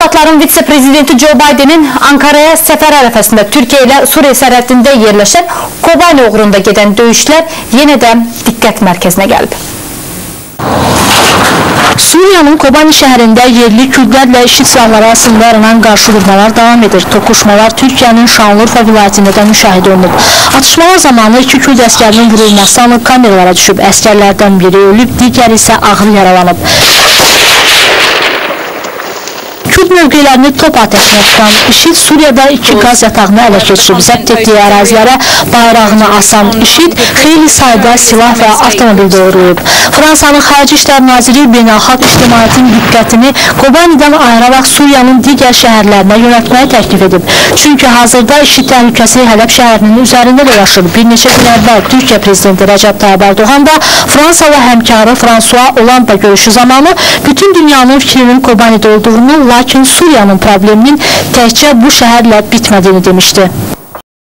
Ştatların vitse-prezidenti Joe Bidenin Ankara'ya səfər ərəfəsində Türkiyə ilə Suriya sərhədində yerləşən Kobani uğrunda gedən döyüşlər yenə də diqqət mərkəzinə gəlib. Suriyanın Kobani şəhərində yerli kürdlərlə IŞİD silahları arasında yaranan qarşıdurmalar davam edir. Toqquşmalar Türkiyənin Şanlıurfa vilayətində də müşahidə olunub. Atışmalar zamanı iki kürd əskərinin vurulması anı kameralara düşüb. Əskərlərdən biri ölüb, digəri isə ağır yaralanıb. Kürd mövqelərini top atəşinə tutan IŞİD Suriyada iki qaz yatağını ələ keçirib. Zəbt etdiyi ərazilərə bayrağını asan IŞİD xeyli sayda silah və avtomobil doğrayıb. Fransanın Xarici İşlər Naziri beynəlxalq ictimaiyyətin diqqətini Kobanidən ayıraraq Suriyanın digər şəhərlərinə yönəltməyi təklif edib. Çünki hazırda IŞİD təhlükəsi Hələb şəhərinin üzərində dolaşır. Bir neçə gün əvvəl Türkiyə Prezidenti Rəcəb Tayyip Erdoğan da Fransalı həmkarı Fransua Hollande görüşü zamanı bütün dünyanın fikrinin Kobanidə olduğunu, lakin Suriyanın probleminin təkcə bu şəhərlə bitmədiyini demişdi.